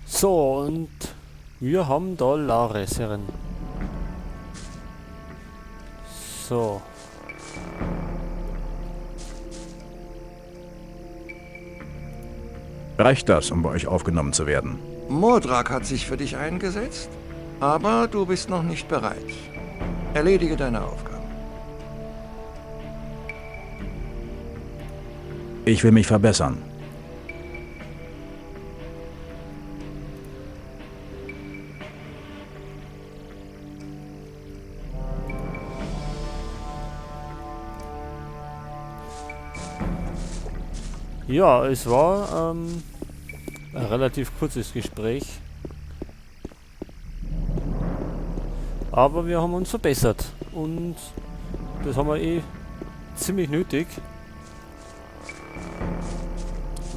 So, und wir haben da Lares herin. So. Reicht das, um bei euch aufgenommen zu werden? Mordrak hat sich für dich eingesetzt, aber du bist noch nicht bereit. Erledige deine Aufgaben. Ich will mich verbessern. Ja, es war ein relativ kurzes Gespräch. Aber wir haben uns verbessert. Und das haben wir eh ziemlich nötig.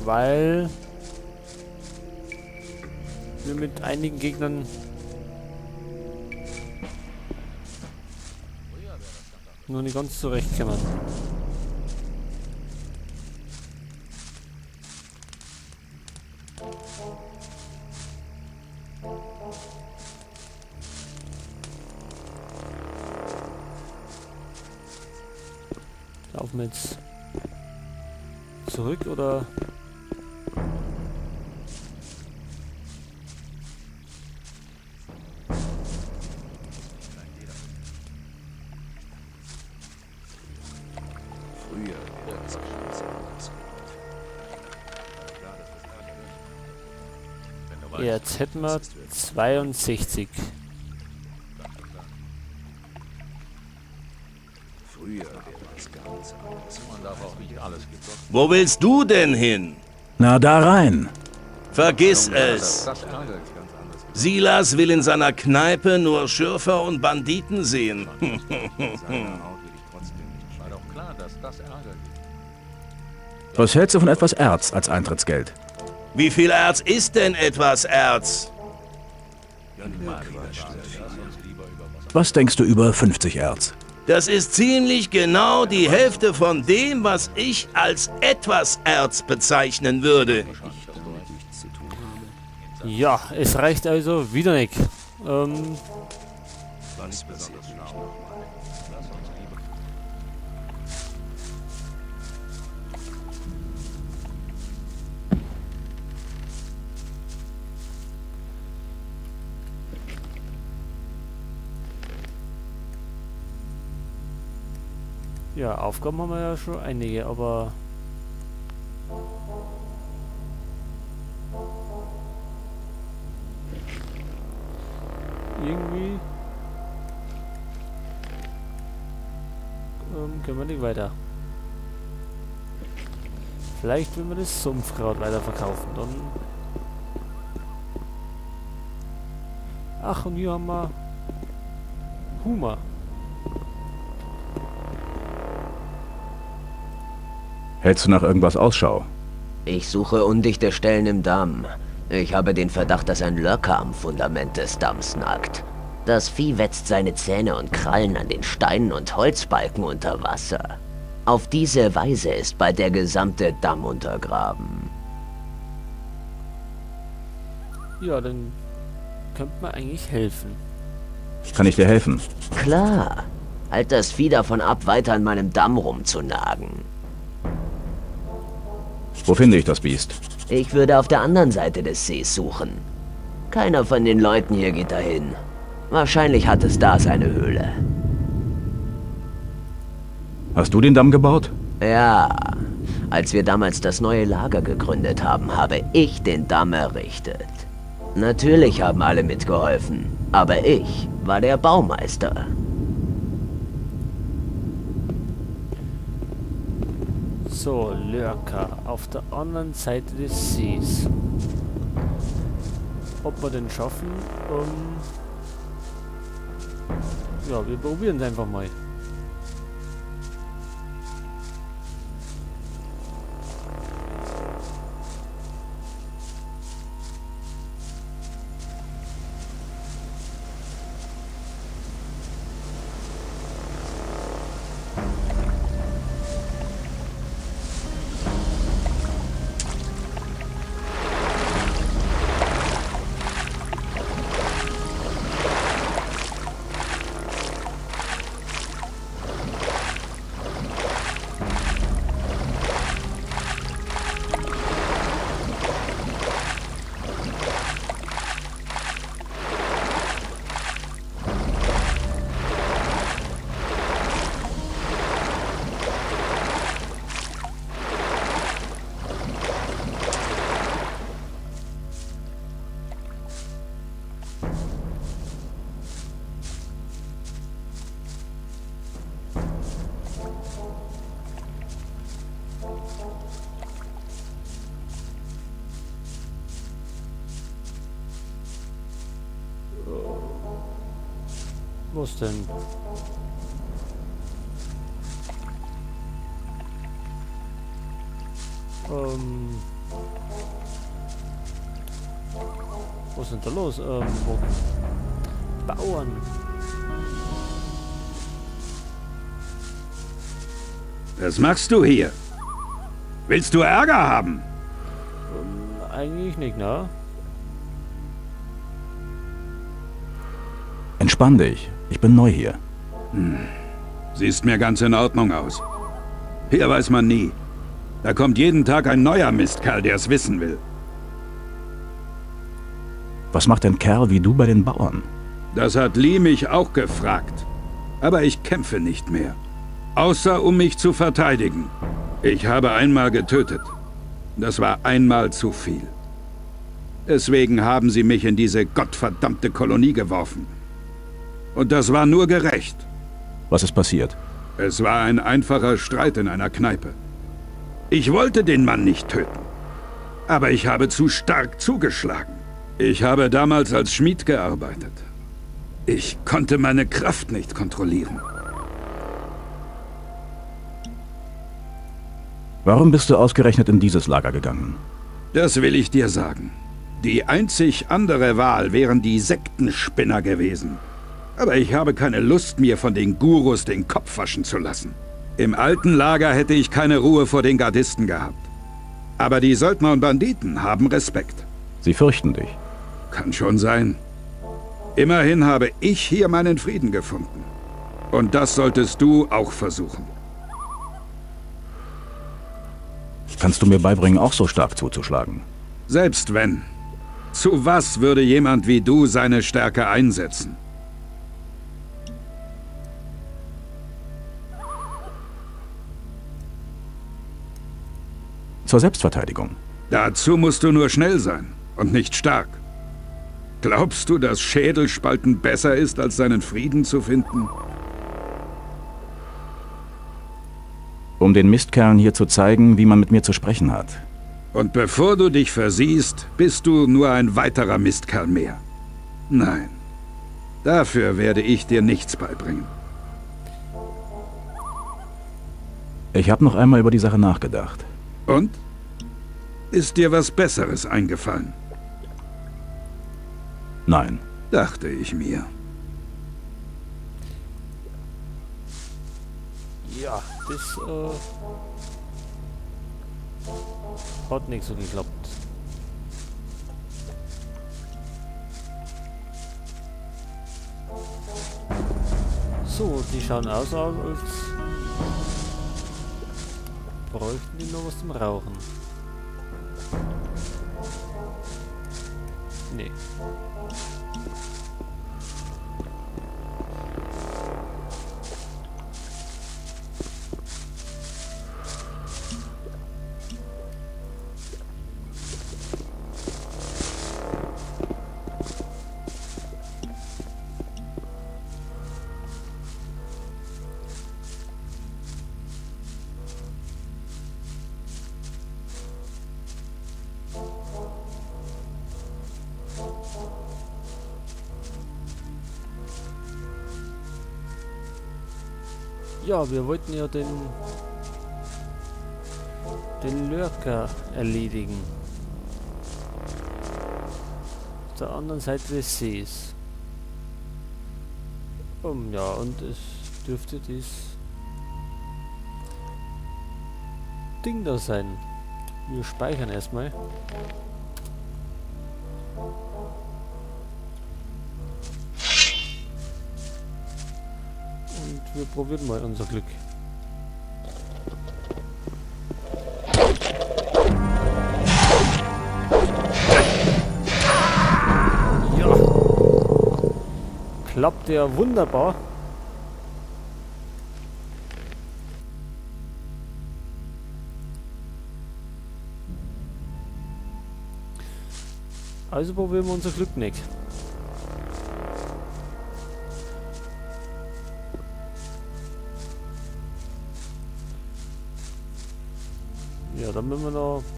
Weil wir mit einigen Gegnern noch nicht ganz zurechtkommen. Laufen wir jetzt zurück oder? Jetzt hätten wir 62. Wo willst du denn hin? Na, da rein. Vergiss es. Silas will in seiner Kneipe nur Schürfer und Banditen sehen. Was hältst du von etwas Erz als Eintrittsgeld? Wie viel Erz ist denn etwas Erz? Was denkst du über 50 Erz? Das ist ziemlich genau die Hälfte von dem, was ich als etwas Erz bezeichnen würde. Ja, es reicht also wieder nicht. Ja, Aufgaben haben wir ja schon einige, aber irgendwie können wir nicht weiter. Vielleicht, wenn wir das Sumpfkraut weiterverkaufen, dann... Ach, und hier haben wir Huma. Hältst du nach irgendwas Ausschau? Ich suche undichte Stellen im Damm. Ich habe den Verdacht, dass ein Lurker am Fundament des Damms nagt. Das Vieh wetzt seine Zähne und Krallen an den Steinen und Holzbalken unter Wasser. Auf diese Weise ist bald der gesamte Damm untergraben. Ja, dann könnte man eigentlich helfen. Kann ich dir helfen? Klar. Halt das Vieh davon ab, weiter an meinem Damm rumzunagen. Wo finde ich das Biest? Ich würde auf der anderen Seite des Sees suchen. Keiner von den Leuten hier geht dahin. Wahrscheinlich hat es da seine Höhle. Hast du den Damm gebaut? Ja. Als wir damals das neue Lager gegründet haben, habe ich den Damm errichtet. Natürlich haben alle mitgeholfen, aber ich war der Baumeister. So, Lurker, auf der anderen Seite des Sees. Ob wir den schaffen? Ja, wir probieren es einfach mal. Was denn? Was ist denn da los? Wo? Bauern. Was machst du hier? Willst du Ärger haben? Eigentlich nicht, ne? Entspann dich. Ich bin neu hier. Siehst mir ganz in Ordnung aus. Hier weiß man nie. Da kommt jeden Tag ein neuer Mistkerl, der es wissen will. Was macht ein Kerl wie du bei den Bauern? Das hat Lee mich auch gefragt. Aber ich kämpfe nicht mehr. Außer um mich zu verteidigen. Ich habe einmal getötet. Das war einmal zu viel. Deswegen haben sie mich in diese gottverdammte Kolonie geworfen. Und das war nur gerecht. Was ist passiert? Es war ein einfacher Streit in einer Kneipe. Ich wollte den Mann nicht töten. Aber ich habe zu stark zugeschlagen. Ich habe damals als Schmied gearbeitet. Ich konnte meine Kraft nicht kontrollieren. Warum bist du ausgerechnet in dieses Lager gegangen? Das will ich dir sagen. Die einzig andere Wahl wären die Sektenspinner gewesen. Aber ich habe keine Lust, mir von den Gurus den Kopf waschen zu lassen. Im alten Lager hätte ich keine Ruhe vor den Gardisten gehabt. Aber die Söldner und Banditen haben Respekt. Sie fürchten dich. Kann schon sein. Immerhin habe ich hier meinen Frieden gefunden. Und das solltest du auch versuchen. Kannst du mir beibringen, auch so stark zuzuschlagen? Selbst wenn. Zu was würde jemand wie du seine Stärke einsetzen? Zur Selbstverteidigung. Dazu musst du nur schnell sein und nicht stark. Glaubst du, dass Schädelspalten besser ist, als seinen Frieden zu finden? Um den Mistkerlen hier zu zeigen, wie man mit mir zu sprechen hat. Und bevor du dich versiehst, bist du nur ein weiterer Mistkerl mehr. Nein, dafür werde ich dir nichts beibringen. Ich habe noch einmal über die Sache nachgedacht. Und? Ist dir was Besseres eingefallen? Nein. Dachte ich mir. Ja, das hat nicht so geklappt. So, die schauen aus, als bräuchten die noch was zum Rauchen. Nee. Ja, wir wollten ja den Lurker erledigen. Auf der anderen Seite des Sees. Ja, und es dürfte das Ding da sein. Wir speichern erstmal. Und wir probieren mal unser Glück. Ja. Klappt ja wunderbar. Also probieren wir unser Glück nicht. Ja, dann müssen wir noch